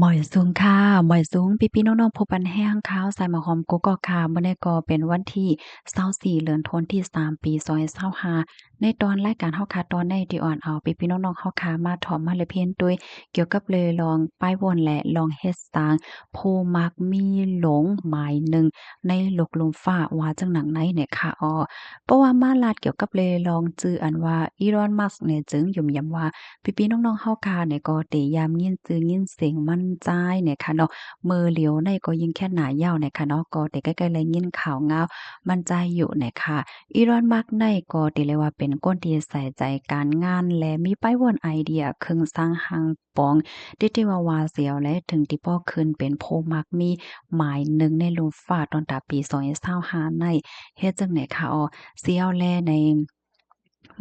ມາຍສູງຄ່ະ ມາຍສູງພີ່ໆນ້ອງໆ ຜູ້ປັນແຮງຂ່າວສາຍໝາກຫອມກົກກອກຄ່ະ. ມື້ນີ້ກໍເປັນວັນທີຊາວສີ່ ເດືອນທັນວາ ປີສອງພັນຊາວຫ້າ. ໃນຕອນລາຍການເຮົາຄ່ະຕອນນີ້ ທີ່ອອນເອົາພີ່ໆນ້ອງໆເຮົາຄ່ະມາຖອມມາເລີຍພຽງໂດຍ ກ່ຽວກັບເລື່ອງປ້າຍວົນ ແລະ ລອງເຮັດສ້າງ ຜູ້ມັກມີຫຼົງໝາຍໜຶ່ງໃນໂລກລຸ່ມຟ້າ ວ່າຈັ່ງນັ້ນໃນນີ້ຄ່ະ. ເພາະວ່າມາລາດກ່ຽວກັບເລື່ອງຊື່ອັນວ່າ ອີລອນ ມັສ ນີ້ ຈຶ່ງຢ້ອມຢາມວ່າ ພີ່ໆນ້ອງໆເຮົາຄ່ະນີ້ກໍໄດ້ຢ້ານຍິນຊື່ຍິນສຽງມັນຈ່າຍນີ້ຄ່ະເນາະ. ມື້ຫຼຽວໃນກໍຍິ່ງແຄນໜາຍາວນີ້ຄ່ະເນາະ ກໍໄດ້ໃກ້ໆໄດ້ຍິນຂ່າວງາວມັນຈ່າຍຢູ່ນີ້ຄ່ະ. ອີລອນ ມັສ ນີ້ກໍໄດ້ເລີຍວ່າເປັນຄົນທີ່ໃສ່ໃຈການງານ ແລະ ມີປ້າຍວົນໄອເດຍເຄື່ອງສ້າງຮ່າງປອງ ທີ່ທີ່ວ່າວ່າສຽວ ແລະ ເຖິງທີ່ພໍຂຶ້ນເປັນຜູ້ມັກມີໝາຍໜຶ່ງໃນລຸ່ມຟ້າ ຕັ້ງແຕ່ປີສອງພັນຊາວຫ້າໃນ ເຮັດຈັ່ງໃດຄ່ະ. ສຽວ ແລະ ໃນ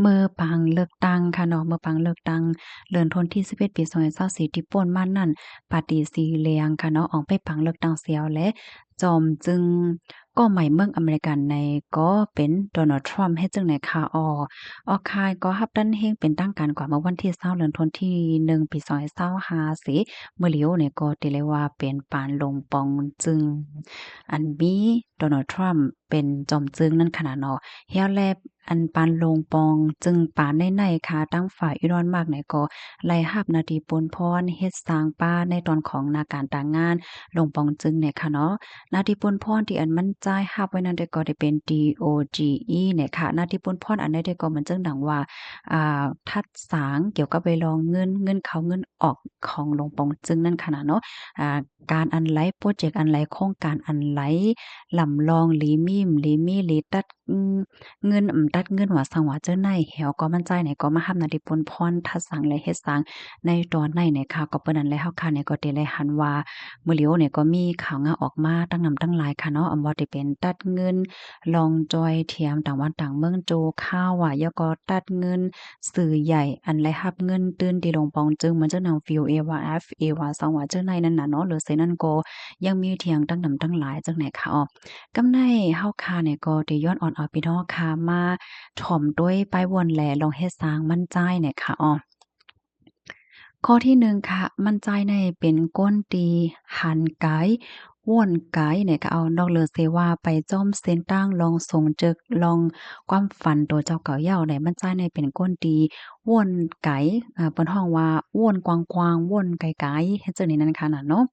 ເມື່ອປາງເລືອກຕັ້ງຄ່ະເນາະ ເມື່ອປາງເລືອກຕັ້ງເດືອນທັນວາ ປີສອງພັນຊາວສີ່ທີ່ຜ່ານມານັ້ນ ປາຕີສີແດງຄ່ະເນາະ ອອກໄປປາງເລືອກຕັ້ງສຽວ ແລະ ຈອມຈຶ່ງກໍໃໝ່ເມືອງອາເມລິກັນໃນກໍເປັນ ໂດນັລ ທຣຳ ເຮັດຈັ່ງໃດຄ່ະ. ອອກ ອອກຂ່າວກໍຮັບດັນແຮງເປັນທາງການກວ່າເມື່ອວັນທີຊາວ ເດືອນທັນວາ ປີສອງພັນຊາວຫ້າ ເສ ມື້ຫຼຽວນີ້ກໍໄດ້ເລີຍວ່າເປັນປານລົງປ່ອງຈຶ່ງ ອັນມີ ໂດນັລ ທຣຳ ເປັນຈອມຈຶ່ງນັ້ນຂະໜາດເນາະ. ແລ້ວແລະ ອັນປານລົງປ່ອງຈຶ່ງປານໃນໆຄ່ະ ທາງຝ່າຍ ອີລອນ ມັສ ນີ້ກໍໄດ້ຮັບໜ້າທີ່ປຸນພອນເຮັດສ້າງປ້າໃນຕອນຂອງໜ້າການຕາງງານລົງປ່ອງຈຶ່ງນີ້ຄ່ະເນາະ. ໜ້າທີ່ປຸນພອນທີ່ອັນມັນຈ່າຍຮັບໄວ້ນັ້ນແຕ່ກໍໄດ້ເປັນ ດີ ໂອ ຈີ ອີ ນີ້ຄ່ະ. ໜ້າທີ່ປຸນພອນອັນໃດແຕ່ກໍມັນຈຶ່ງດັງວ່າ ອາ ທັດສາງກ່ຽວກັບໄປລອງເງິນ ເງິນເຂົ້າເງິນອອກຂອງລົງປ່ອງຈຶ່ງນັ້ນຂະໜາດເນາະ. ອາ ການອັນໃດ ໂປຣເຈັກອັນໃດ ໂຄງການອັນໃດ ລຳລອງ ລີມີມ ລີມີ ລີຕັດ ອືມ ເງິນ ອືມ ຕັດເງິນວ່າສັງວ່າເຈີໃນ ແລ້ວກໍມັນຈ່າຍໃນກໍມາຮັບໜ້າທີ່ປຸນພອນທັດສາງ ແລະ ເຮັດສ້າງໃນຕອນໃນນີ້ຄ່ະ. ກໍເປັນນັ້ນແຫຼະ ເຮົາຄ່ະນີ້ກໍໄດ້ໄດ້ຫັນວ່າ ມື້ຫຼຽວນີ້ກໍມີຂ່າວງາວອອກມາຕັ້ງນຳຕັ້ງຫຼາຍຄ່ະເນາະ ອຳວ່າທີ່ເປັນຕັດເງິນ ລອງຈ່ອຍຖຽມຕ່າງບ້ານຕ່າງເມືອງຊົ່ວຄາວວ່າ ແລ້ວກໍຕັດເງິນສື່ໃຫຍ່ ອັນໄດ້ຮັບເງິນຕື່ມທີ່ລົງປ່ອງຈຶ່ງ ເໝືອນຈັ່ງໜັງ ວີ ໂອ ເອ ວ່າ ເອັຟ ເອ ວ່າສັງວ່າເຈີໃນນັ້ນນະເນາະ ຫຼືເຊັ່ນນັ້ນກໍຍັງມີຖຽງຕັ້ງນຳຕັ້ງຫຼາຍຈັ່ງໃດຄ່ະ. ກຳໃນເຮົາຄ່ະນີ້ກໍໄດ້ຍ້ອນອອນເອົາພີ່ນ້ອງຄ່ະມາຖອມໂດຍປ້າຍວົນ ແລະ ລອງເຮັດສ້າງມັນຈ່າຍນີ້ຄ່ະ. ຂໍ້ທີໜຶ່ງຄ່ະ ມັນຈ່າຍໃນເປັນຄົນທີ່ຫັນໄກ ວົນໄກນີ້ຄ່ະ. ນອກເຫຼືອເສວ່າໄປຈອມເສັ້ນທາງລອງສົງເຈິກ ລອງຄວາມຝັນໂຕເຈົ້າເກົ່າແລ້ວໃນ ມັນຈ່າຍໃນເປັນຄົນທີ່ວົນໄກ ເອີ ເພິ່ນຮ້ອງວ່າວົນກວ້າງໆ ວົນໄກໆ ເຮັດຈັ່ງນີ້ນັ້ນຄ່ະນະເນາະ.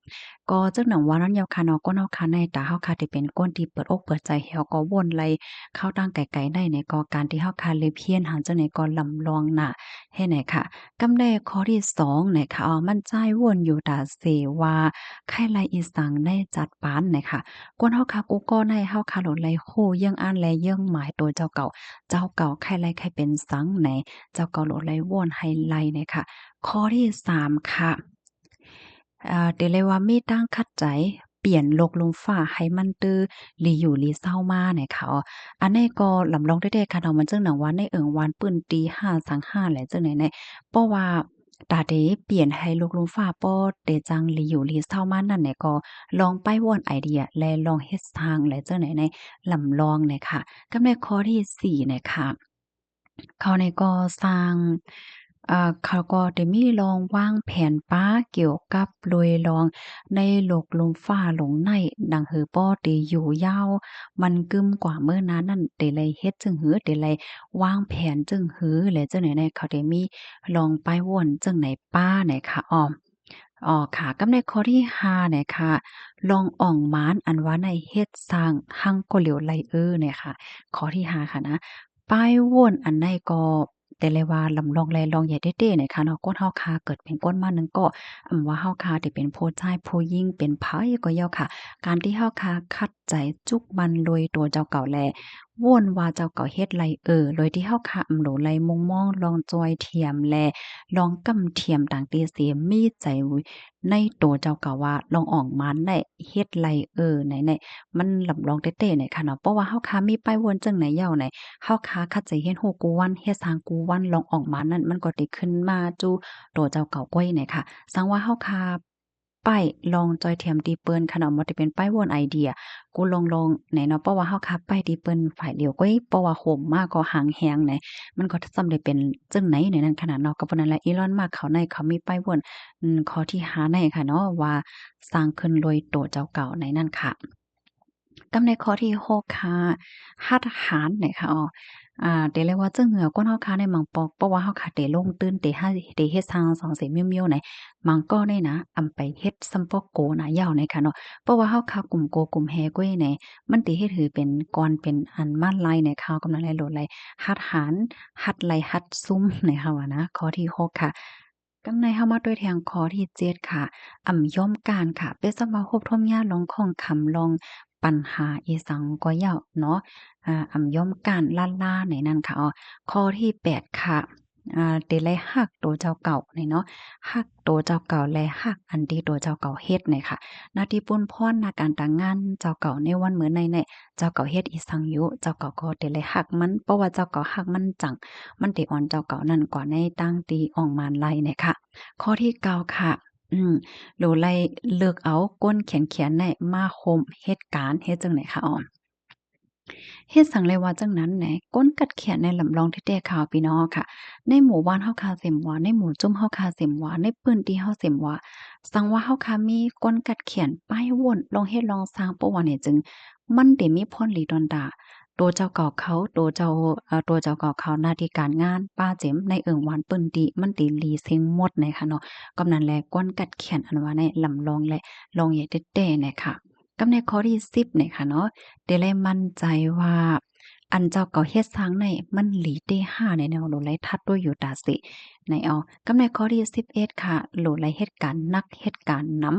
ກໍຈັ່ງໜັງວ່ານັ້ນເຈົ້າຄ່ະເນາະ ຄົນເຮົາຄ່ະໃນຕາເຮົາຄ່ະທີ່ເປັນຄົນທີ່ເປີດອົກເປີດໃຈ ແລ້ວກໍວົນໄດ້ເຂົ້າທາງໄກໆໄດ້ນີ້ ກໍການທີ່ເຮົາຄ່ະໄດ້ຮຽນຫາຈັ່ງນີ້ກໍລຳລອງໜ້າ ເຮັດໃຫ້ຄ່ະ. ກຳແນຂໍ້ທີສອງນີ້ຄ່ະ ເອົາ ມັນຈ່າຍວົນຢູ່ຕາເສວ່າ ໃຄ່ໄດ້ອີ່ສັງໃນຈັດປານນີ້ຄ່ະ. ຄົນເຮົາຄ່ະ ກູ່ກໍໃນເຮົາຄ່ະໂຫຼດໄດ້ຮູ້ເຍື່ອງອັນ ແລະ ເຍື່ອງໝາຍໂຕເຈົ້າເກົ່າ ເຈົ້າເກົ່າໃຄ່ໄດ້ໃຄ່ເປັນສັງໃນ ເຈົ້າເກົ່າໂຫຼດໄດ້ວົນໃຫ້ໄດ້ນີ້ຄ່ະ. ຂໍ້ທີສາມຄ່ະ ເອີ ເດເລວ່າມີຕັ້ງຂັດໃຈ ປ່ຽນໂລກລຸ່ມຟ້າໃຫ້ມັນຕື້ລີຢູ່ລີເຊົາມາແນ່ເຂົາ. ອັນນີ້ກໍລຳລອງແທ້ໆ ຄັນເຮົາມັນຈຶ່ງໜັງວ່າໃນເອີ່ງວານປືນຕີຫ້າສັງຫ້າແຫຼະ ຈັ່ງໃດແນ່ ເພາະວ່າຕາເດປ່ຽນໃຫ້ໂລກລຸ່ມຟ້າ ເພາະເດຈັ່ງລີຢູ່ລີເຊົາມານັ້ນແນ່ ກໍລອງໄປວອນໄອເດຍ ແລະ ລອງເຮັດສ້າງແຫຼະ ຈັ່ງໃດແນ່ ລຳລອງແນ່ຄ່ະ. ກັບໃນຂໍ້ທີສີ່ແນ່ຄ່ະ ເຂົານີ້ກໍສ້າງ ເອີ ເຂົາກໍໄດ້ມີລອງວາງແຜນປາກ່ຽວກັບໂດຍລອງໃນໂລກລຸ່ມຟ້າຫຼົງໃນ ດັ່ງເຮີປໍເດຢູ່ຍາວ ມັນກຶມກວ່າເມີນານັ້ນ ເດໄດ້ເຮັດຈຶ່ງເຮີ ເດໄດ້ວາງແຜນຈຶ່ງເຮີ ແລະ ຈັ່ງໃດແນ່ ເຂົາໄດ້ມີລອງໄປວອນຈັ່ງໃດປາແນ່ຄ່ະ ອອມ ອໍ ຄ່ະ. ກັບໃນຂໍ້ທີຫ້າແນ່ຄ່ະ ລອງອອງມານອັນວ່າໃນເຮັດສ້າງຮັ່ງກໍຫຼຽວໄລເອີແນ່ຄ່ະ. ຂໍ້ທີຫ້າຄ່ະນະ ປາຍວົນອັນໃນກໍ ແຕ່ແລວ່າລຳລອງແລລອງໃຫຍ່ເຕ້ໆເນຍຄ່ະເນາະ. ຄົນເຮົາຄ່ະເກີດເປັນຄົນມາໜຶ່ງກໍ ອຳວ່າເຮົາຄ່ະທີ່ເປັນຜູ້ຊາຍຜູ້ຍິງເປັນໃຜກໍເຢາະຄ່ະ ການທີ່ເຮົາຄ່ະຂັດໃຈຈຸກໝັ້ນໂດຍຕົວເຈົ້າເກົ່າແລ ວົນວ່າເຈົ້າເກົ່າເຮັດໄດ້ເອີ ໂດຍທີ່ເຮົາຄ່ະອຳໂຫຼໄດ້ມຸງມອງລອງຈ່ອຍທຽມແລ ລອງກຳທຽມຕ່າງທີ່ເສຍມີໃຈ ໃນໂຕເຈົ້າກໍວ່າລອງອອກມາໄດ້ເຮັດໄດ້ເອີ ໃນ ໃນ ມັນລຳລອງເຕ້ໆ ໃນຂະເນາະ. ເພາະວ່າເຮົາຄ່ະມີປ້າຍວົນຈັ່ງໃນເຍົາໃນ ເຮົາຄ່ະຄັດຈະຮຽນຮູ້ກູ່ວັນ ເຮັດສ້າງກູ່ວັນ ລອງອອກມານັ້ນ ມັນກໍໄດ້ຂຶ້ນມາຈຸໂຕເຈົ້າເກົ່າກ້ວຍໃນຂະ. ສັງວ່າເຮົາຄ່ະ ປ້າຍລອງຈ່ອຍແຖມຕີເປີ້ນຂະໜອມ ບໍ່ໄດ້ເປັນປ້າຍໂຫວດໄອເດຍ ກູລອງໆ ແນ່ເນາະ. ເພາະວ່າເຮົາຄາປ້າຍຕີເປີ້ນຝ່າຍດຽວ ໂອ້ຍ ເພາະວ່າໂຫມມາກໍຫາງແຮງແນ່ ມັນກໍຊ່ຳໄດ້ເປັນຈັ່ງໃດໃນນັ້ນຂະໜາດເນາະ. ກໍເພາະນັ້ນແຫຼະ ອີລອນ ມັສ ເຂົາໃນ ເຂົາມີປ້າຍໂຫວດ ອືມ ຂໍ້ທີຫ້າໃນຂະເນາະ ວ່າສ້າງຂຶ້ນໂດຍໂຕເຈົ້າເກົ່າໃນນັ້ນຂະ. ກັບໃນຂໍ້ທີຫົກຂະ ຫັດຫານນະຄະ ອໍ ອາ ແຕ່ລະວ່າເຊິ່ງເຫືອຄົນເຮົາຄະໃນມັງປອກ ເພາະວ່າເຮົາຄະໄດ້ລົງທຶນ ໄດ້ຫາ ໄດ້ເຮັດສ້າງສັງເສມມີວໆໃນ ມັງກໍໃນນະ ອຳໄປເຮັດສຳປອກໂກນະຍາວນະຄະເນາະ. ເພາະວ່າເຮົາຄະກຸມໂກກຸມແຮກ້ວຍໃນ ມັນໄດ້ເຮັດໃຫ້ເປັນກ່ອນເປັນອັນມາໄລນະຄະ. ກຳລັງໄດ້ໂຫຼດໄລ ຫັດຫານ ຫັດໄລຫັດຊຸມນະຄະວ່ານະ ຂໍ້ທີຫົກຂະ. ກຳໃນເຮົາມາຕົວແທງຂໍ້ທີເຈັດຂະ ອຳຍອມການຂະ ເປັນສ່ຳວ່າຮົບທົມຍາລອງຂ້ອງຄຳ ລອງປັນຫາອີ່ສັງກໍເຍົາະເນາະ ອາ ອຳຍອມການລ້າໆໃນນັ້ນຂະ. ອໍ ຂໍ້ທີແປດຂະ ອາ ແຕ່ໄລຮັກໂຕເຈົ້າເກົ່ານີ້ເນາະ ຮັກໂຕເຈົ້າເກົ່າ ແລະ ຮັກອັນທີ່ໂຕເຈົ້າເກົ່າເຮັດນີ້ຂະ. ໜ້າທີ່ປຸນພອນ ໜ້າການຕາງງານເຈົ້າເກົ່າໃນວັນມື້ໃນນີ້ ເຈົ້າເກົ່າເຮັດອີ່ສັງຢູ່ ເຈົ້າເກົ່າກໍແຕ່ໄລຮັກມັນ ເພາະວ່າເຈົ້າເກົ່າຮັກມັນຈັງ ມັນໄດ້ອ່ອນເຈົ້າເກົ່ານັ້ນກວ່າໃນຕ່າງທີ່ອອກມາໄລນີ້ຂະ. ຂໍ້ທີເກົ້າຂະ ອືມ ໂຫຼໄລເລືອກເອົາຄົນຂຽນໆໃນມາໂຮມເຮັດການ ເຮັດຈັ່ງໃດຂະ ອໍ ເຮັດສັງແລວ່າຈັ່ງນັ້ນແນ ຄົນກັດຂຽນໃນລຳລອງແທ້ໆຂະ ພີ່ນ້ອງຂະ. ໃນໝູ່ບ້ານເຮົາຄະເສມວ່າ ໃນໝູ່ຈຸ້ມເຮົາຄະເສມວ່າ ໃນພື້ນທີ່ເຮົາເສມວ່າ ສັງວ່າເຮົາຄະມີຄົນກັດຂຽນປ້າຍໂຫວດ ລອງເຮັດລອງສ້າງ ເພາະວ່າແນຈຶ່ງ ມັນໄດ້ມີຜົນດີດອນຕາ ໂຕເຈົ້າເກົ່າເຂົາ ໂຕເຈົ້າ ເອີ ໂຕເຈົ້າເກົ່າເຂົາ ໜ້າທີ່ການງານ ປາເຈັມ ໃນເອີ່ງວານ ພື້ນທີ່ ມັນໄດ້ລີເຊັງໝົດນະຄະເນາະ. ກຳນັ້ນແຫຼະ ຄວນກັດຂຽນອັນວ່າໃນລຳລອງ ແລະ ລອງໃຫຍ່ແຕ່ໆນະຄະ. ກັບໃນຂໍ້ທີສິບນະຄະເນາະ ແຕ່ໄລໝັ້ນໃຈວ່າ ອັນເຈົ້າເຂົາເຮັດສ້າງໃນ ມັນລີແຕ່ຫາໃນແນວໂລໄລທັດດ້ວຍຢູ່ຕາເສ ໃນເອົາ. ກັບໃນຂໍ້ທີສິບເອັດຂະ ໂລໄລເຮັດການໜັກ ເຮັດການນຳ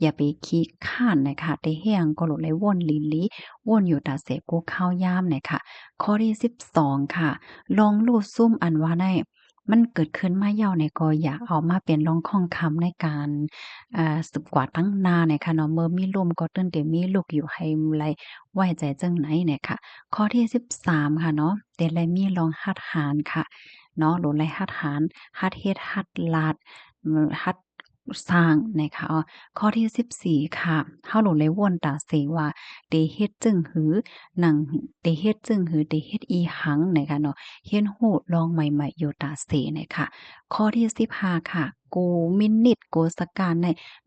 ຢ່າໄປຂີ້ຄ້ານນະຄະ ແຕ່ເຮັດຫຍັງກໍໂລໄລວົນລີໆ ວົນຢູ່ຕາເສ ກູ່ຄາວຍາມນະຄະ. ຂໍ້ທີສິບສອງຂະ ລອງຮູ້ຊຸມອັນວ່າໃນ ມັນເກີດຂຶ້ນມາແລ້ວໃນກໍຢ່າເອົາມາເປັນລອງຂ້ອງຄຳໃນການ ເອີ ສືບກວາດຕັ້ງໜ້ານະຄະເນາະ. ເມື່ອມີລົມກໍຕື່ນແຕ່ມີລຸກຢູ່ ໃຫ້ໄລໄວ້ໃຈຈັ່ງໃນນະຄະ. ຂໍ້ທີສິບສາມຂະເນາະ ແຕ່ໄລມີລອງຫັດຫານຂະເນາະ ໂລໄລຫັດຫານ ຫັດເຮັດ ຫັດລາດ ຫັດ ສ້າງນະຄະ. ອໍ ຂໍ້ທີສິບສີ່ຂະ ເຮົາໂລໄລວົນຕາເສວ່າ ເຕເຮັດຈຶ່ງຫື ໜັງ ເຕເຮັດຈຶ່ງຫື ເຕເຮັດອີ່ຫຍັງນະຄະເນາະ ຮຽນຮູ້ລອງໃໝ່ໆຢູ່ຕາເສນະຄະ. ຂໍ້ທີສິບຫ້າຂະ ກູມິນິດ ກູສະການໃນ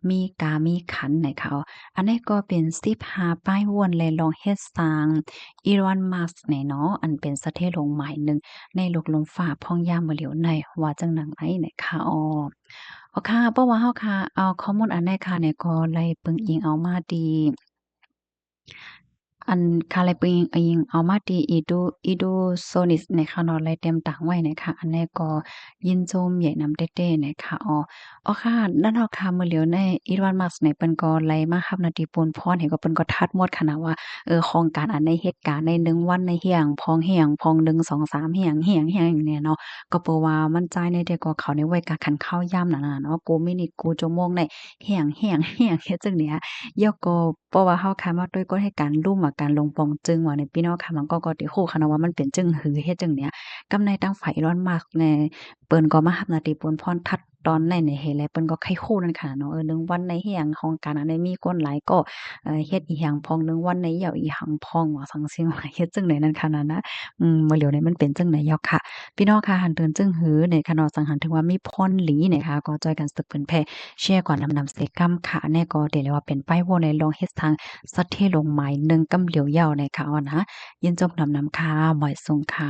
ມີກາມີຂັນນະຄະ. ອໍ ອັນນີ້ກໍເປັນສິບຫ້າປ້າຍວົນ ແລະ ລອງເຮັດສ້າງ ອີລອນ ມັສ ແນ່ເນາະ ອັນເປັນສະເທໂລກໝາຍໜຶ່ງໃນໂລກລົມຟ້າພອງຍາມມື້ຫຼຽວໃນ ວ່າຈັ່ງນັ້ນໄດ໋ນະຄະ. ອໍ ອໍ ເພາະວ່າເຮົາຄະເອົາຂໍ້ມູນອັນໃດຄະນີ້ກໍໄດ້ເບິ່ງອີງເອົາມາທີ່ ອັນຄະໄດ້ເບິ່ງອີງເອົາມາທີ່ ອີດູ ອີດູໂຊນິສ ນະຄະເນາະ ໄດ້ຕຽມຕາງໄວ້ນະຄະ. ອັນນີ້ກໍຍິນຊົມໃຫຍ່ນຳແທ້ໆນະຄະ. ອໍ ອໍ ຄະ ນັ້ນເຮົາຄະ ມື້ຫຼຽວໃນ ອີລອນ ມັສ ນີ້ ເພິ່ນກໍໄດ້ມາຮັບໜ້າທີ່ປູນພອນ ເຫັນກໍເພິ່ນກໍທັດໝົດຂະນະວ່າ ເອີ ໂຄງການອັນໃດເຮັດການໃນໜຶ່ງວັນໃນເຮັດຫຍັງພອງ ເຮັດຫຍັງພອງ ໜຶ່ງ ສອງ ສາມ ເຮັດຫຍັງ ເຮັດຫຍັງ ເຮັດຫຍັງແນ່ເນາະ. ກໍເພາະວ່າມັນຈ່າຍໃນແຕ່ກໍເຂົາໃນໄວ້ກາຄັນຄາວຍາມນັ້ນນະເນາະ ກູມິນິດ ກູຊົ່ວໂມງໃນ ເຮັດຫຍັງ ເຮັດຫຍັງ ເຮັດຫຍັງ ເຮັດຈັ່ງນີ້. ແລ້ວກໍເພາະວ່າເຮົາຄະມາຕົວະກວດເຮັດການລຸມວ່າການລົງປອງຈຶ່ງວ່ານີ້ ພີ່ນ້ອງຄະ ມັນກໍ ກໍໄດ້ຮູ້ຄະເນາະວ່າມັນເປັນຈຶ່ງຫື ເຮັດຈັ່ງນີ້. ກັບໃນທາງຝ່າຍ ອີລອນ ມັສ ແນ່ ເພິ່ນກໍມາຮັບໜ້າທີ່ປູນພອນທັດຕອນໃນນີ້ ເຫັນແລ້ວເພິ່ນກໍໃຄ່ຮູ້ນັ້ນຂະເນາະ ເອີ ໜຶ່ງວັນໃນເຮັດຫຍັງ ໂຄງການອັນໃດມີຄົນຫຼາຍກໍ ເອີ ເຮັດອີ່ຫຍັງພອງ ໜຶ່ງວັນໃນເຫຍົາອີ່ຫຍັງພອງ ວ່າຊັ້ນຊີ້ ວ່າເຮັດຈັ່ງໃດນັ້ນຂະນະ. ອືມ ມື້ຫຼຽວນີ້ມັນເປັນຈັ່ງໃດເຫຍົາຄະ ພີ່ນ້ອງຄະ ຫັນເຖິງຈຶ່ງຫືນີ້ຄະເນາະ ສັງຫັນເຖິງວ່າມີຜົນດີນີ້ຄະ ກໍຊ່ວຍກັນສືບເຜີຍແຜ່ ແຊກວ່ານຳໆເສກຳຄະ. ອັນນີ້ກໍໄດ້ເລີຍວ່າເປັນປ້າຍໂຫວ່ ແລະ ລອງເຮັດສ້າງສະເທໂລກໝາຍໜຶ່ງກຳຫຼຽວເຫຍົານີ້ຄະ. ອໍ ນະ ຍິນຊົມນຳໆຄະ ໝາຍສູງຄະ.